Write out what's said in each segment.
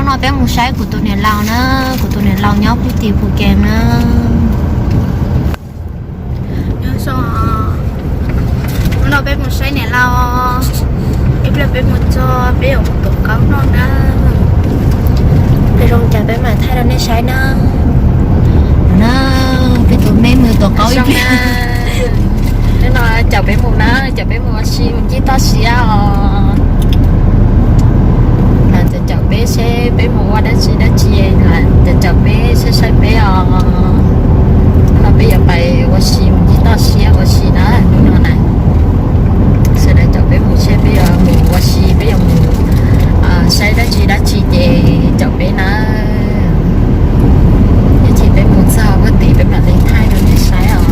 No peb mus saib kuv tus niam laus na, kuv tus niam laus nyob pug tim Phuket na. Nyob zoo, hnub no peb mus saib niam laus, ib pliag peb mus txog peb yuav mus tuav qaub noj na. Peb zoo cas peb mam thaij rau nej saib na. Na, peb tus me mus tuav qaub ib pliag. Hnub no caum peb mus na, caum peb mus ua si mus ncig toj siab os. Caum caum peb seb peb mus ua dab tsi dab tsi, caum caum peb saib saib peb os. Hnub no peb yuav pais ua si mus ncig toj siab ua si na, hnub no na. Sawv daws caum peb mus seb peb yuav mus ua si, peb yuav mus saib dab tsi dab tsi ces caum peb na. Ib chim peb mus txog puag tim peb mam li thaij rau nej saib os.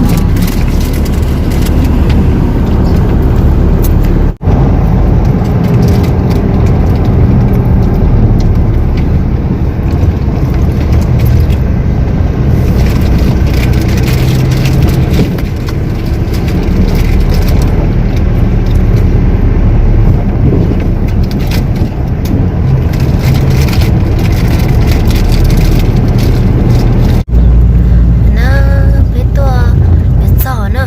Na, peb tuaj peb txog na.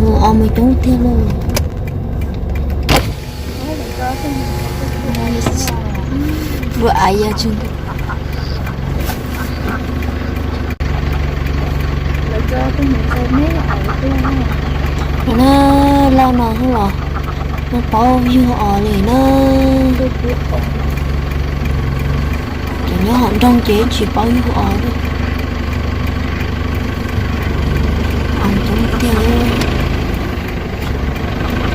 Mus os mus coob tiag lauj. Vua ai ya tsis. Na, loj no los no paub yug os li na. Cov nyob hauv nroog ces tsis paub yug os li. Os coob tiag.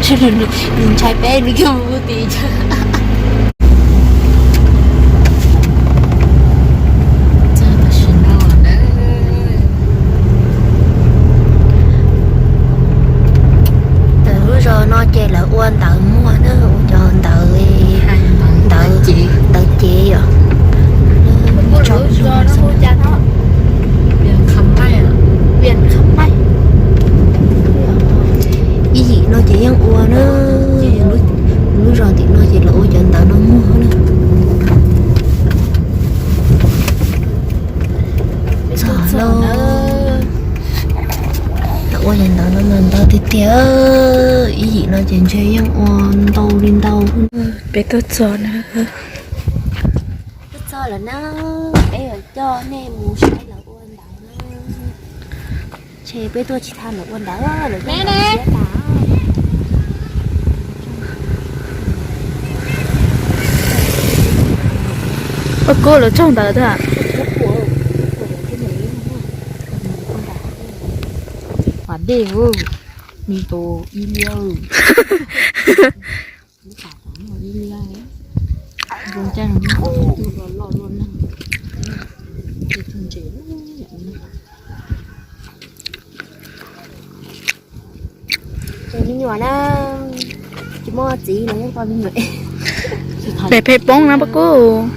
Nws ntshai peb nws coj mus tim. Txog tam sim no na. Lub zos no ces lawv ua ntawv muag na, ua cov ntawv, ntawv cev yom. Ib yim no ces yeej ua na, lub zos tim no ces lawv ua cov ntawv no muag na. Txog lawm. Lawv ua cov ntawv no mas ntau tiag tiag, ib yim no ces ntshe yeej ua ntau li ntau. Peb tuaj txog na. Tuaj txog lawm na, peb yuav coj nej mus saib lawv ua ntawv na. Ntshe peb tuaj tsis tau lawv ua ntawv, lawv ua siab tas. Ua kub lawv tsaug ntawv thiab. Qab dej, me tus ib liab. Ces me nyuam na, tsis muaj txiv los yeej tau me nyuam. Pem pheej poob na Paj Kub.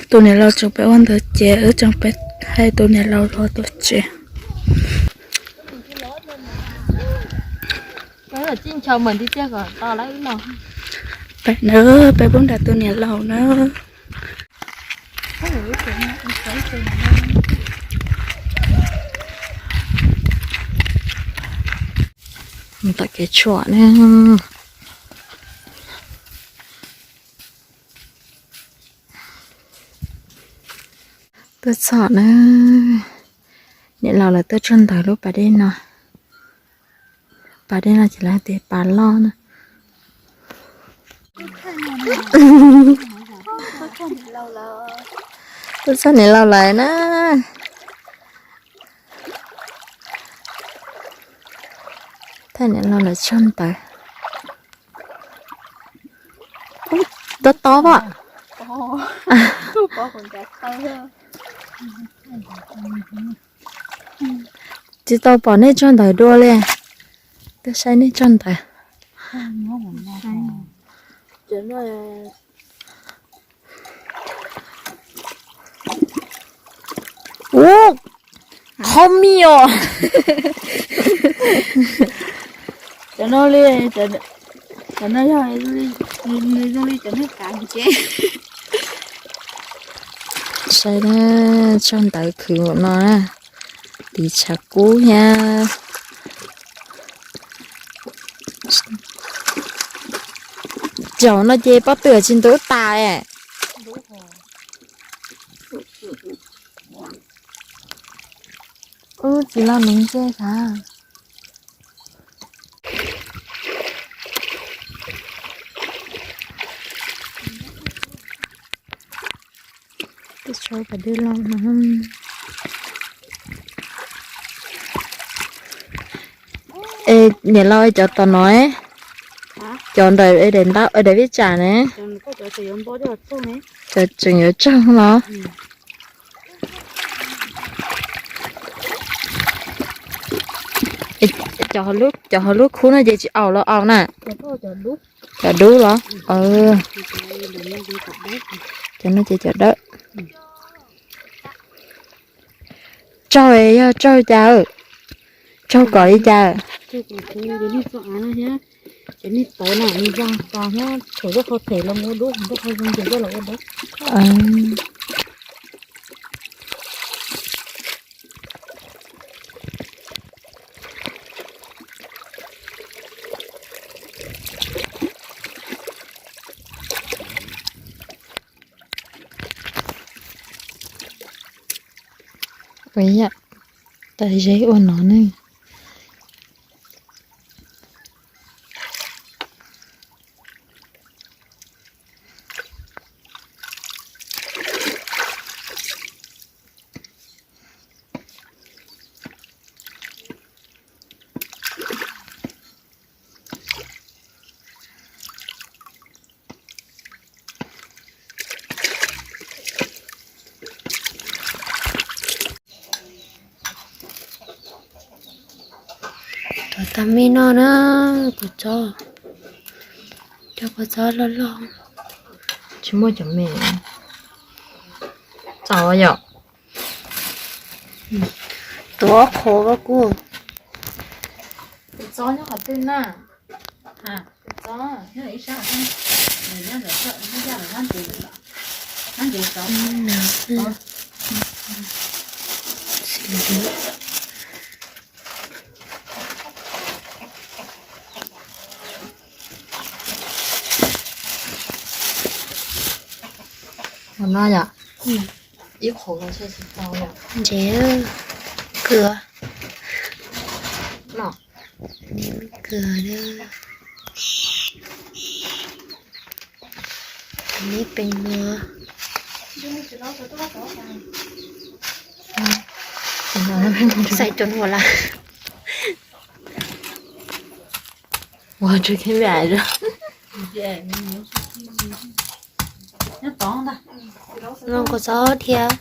Tus niam laus tseem pem ua ntawv ces wb tseem pem hais tus niam laus los tuaj tsev. Pem na, pem poob nram tus niam laus na. Tom kev tshuam na. Tuaj txog na, niam laus lawv tuaj tsuag ntawv lub pas dej no. Pas dej no ces lawv tias pas loj na. Tuaj txog niam laus lawv na. Thaij niam laus lawv tsuag ntawv. Tob tob pom. Tsis tau pom nej tsuag ntawv dua li. Tuaj saib nej tsuag ntawv. Ub, qhov mi os. Cov no li, cov no yog zoo li cov nej kav ces. Saib na, tsob ntawv khwv no na, tiv tshav kub thiab. Zaum no ces pob tw tsis ntub tas. Ub, tsis los nws nce sav. Teb tshauv pas dej loj no. Es niam laus, cov tom no, cov ntawm daim vij tsam ne, cov tseem yuav tsaug los? Cov hauv lub khub no ces tsis aus los aus na? Cov dub los? Cov no ces cov dawb. Tsaug yog tsaug cas? Tsaug kom li cas? Ua ib yam tas zeb ua no ne. Tuav tag me no na, kua txob, cov kua txob loj loj. Tsis muaj cov me txaus yom. Tuav qhuav koj kuj. Tus txob nyob qhov twg na? Tus txob nyob ib sab, nyob ntawm, nyob ntawm, nyob ntawm. Qhov no yom, ib qhov no tsis tau yom. Ntsev, kws no, kws, neb peev no. Xaiv cov nuav lawm. Ua tsuj khib me zoo. Zoo kua txob thiab.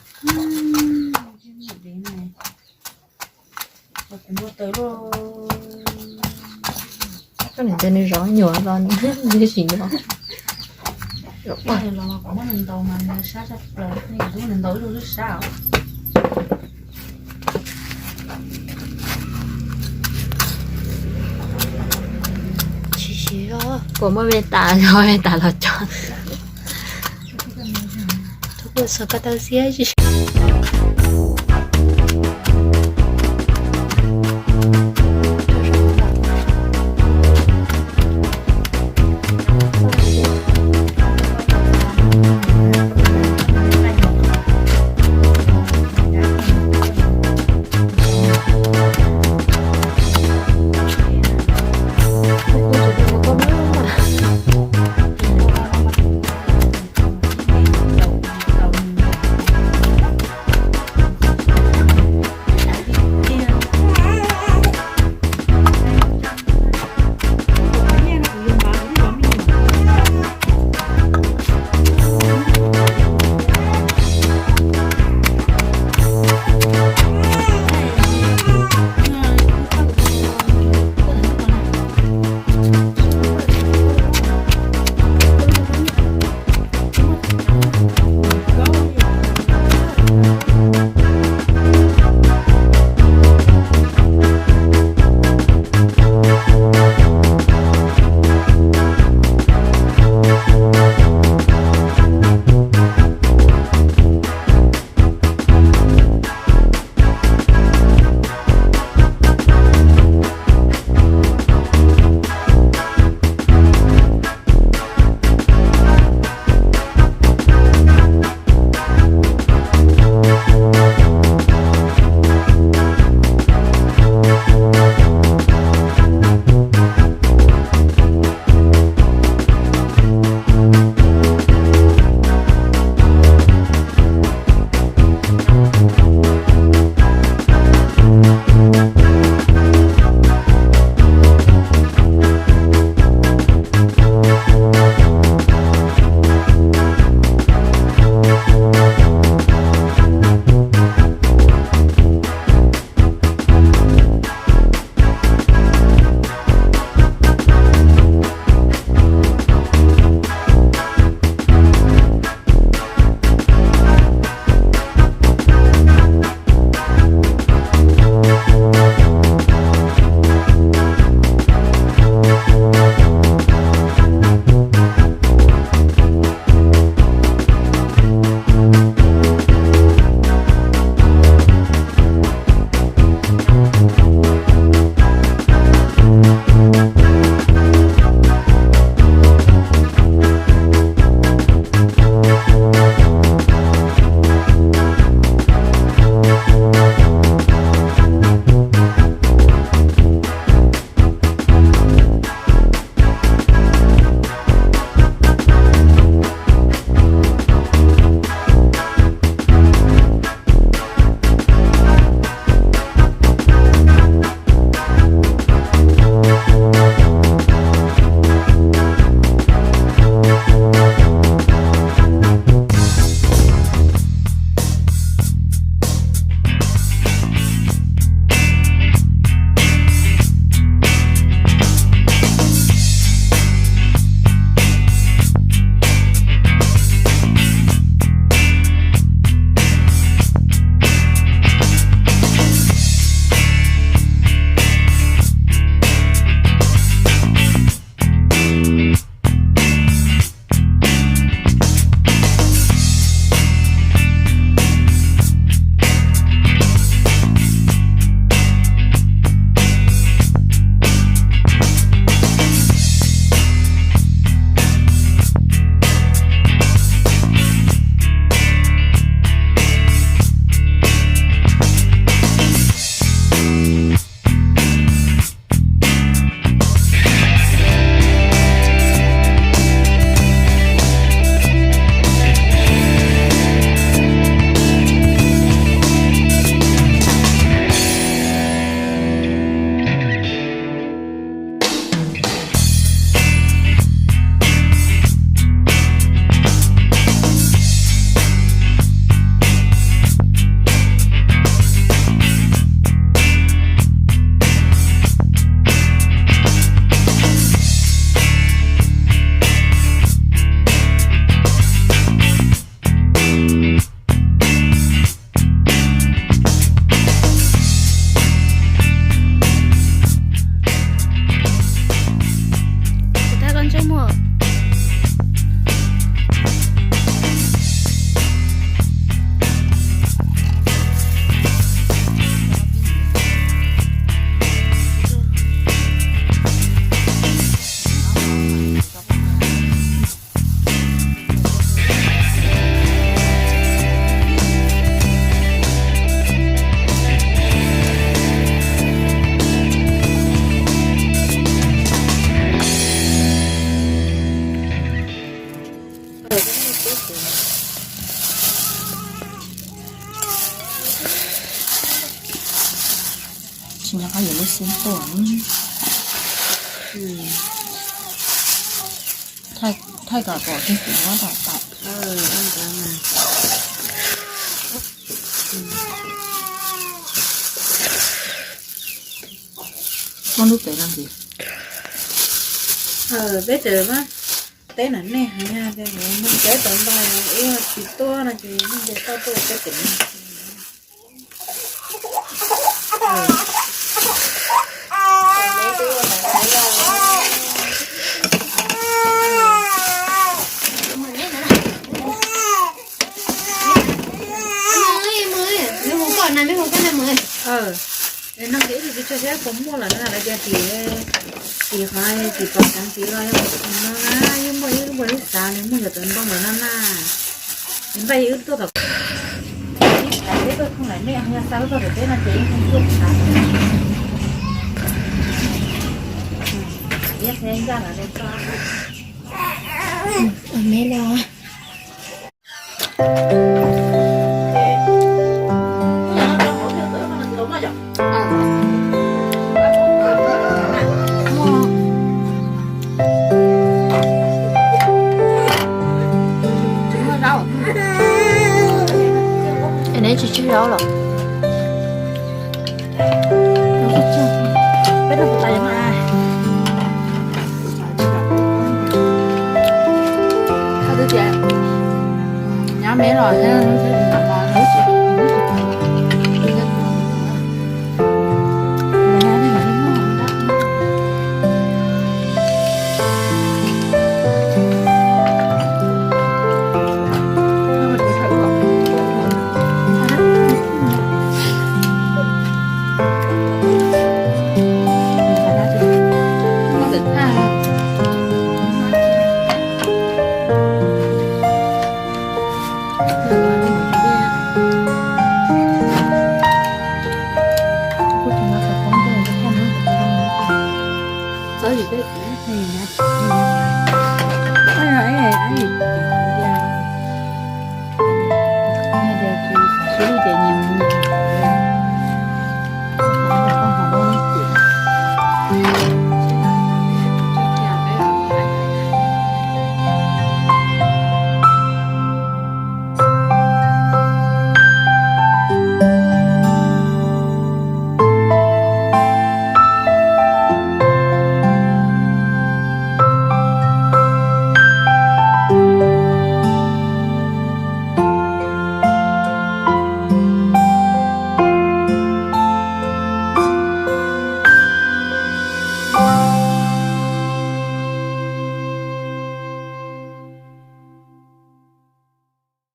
Koj niam tias nws zov nyuam los nws tsis nyob. Tsis siv os. Puas muaj me tas, yog me tas los tso. Thaum kuv xav ko taw xiab tsis Tsis nyob qab yuav lub xib tuaj. Thaij kom pom teg tim muab tom tau. Muab lub pem no ntxiv. Peb tseem muab teb na nej hais tias muaj teb tau npaj ib tsis tuaj no ces nej nce toj tuaj peb pem no. Nws hu koj na, nws hu koj na mog. No ces ib tug tsis tshua siab puas muaj lawm no lawv tias tim, tim qhov tim pos tseev tid los yog no na, yeej muaj ib lub npua ib xav nws muaj yog tawv ntoo lawm no na. Nws npaj ib wb tuaj tom, ib xav peb tuaj thooj lawm nej ho yog xa lub tuaj tom teb no ces yeej tuaj xav. Ib qhia ncaj lawm tso. Me los. Neb tsis tseg zaub los? Peb rau tus tais mas. Nyob me los thiab.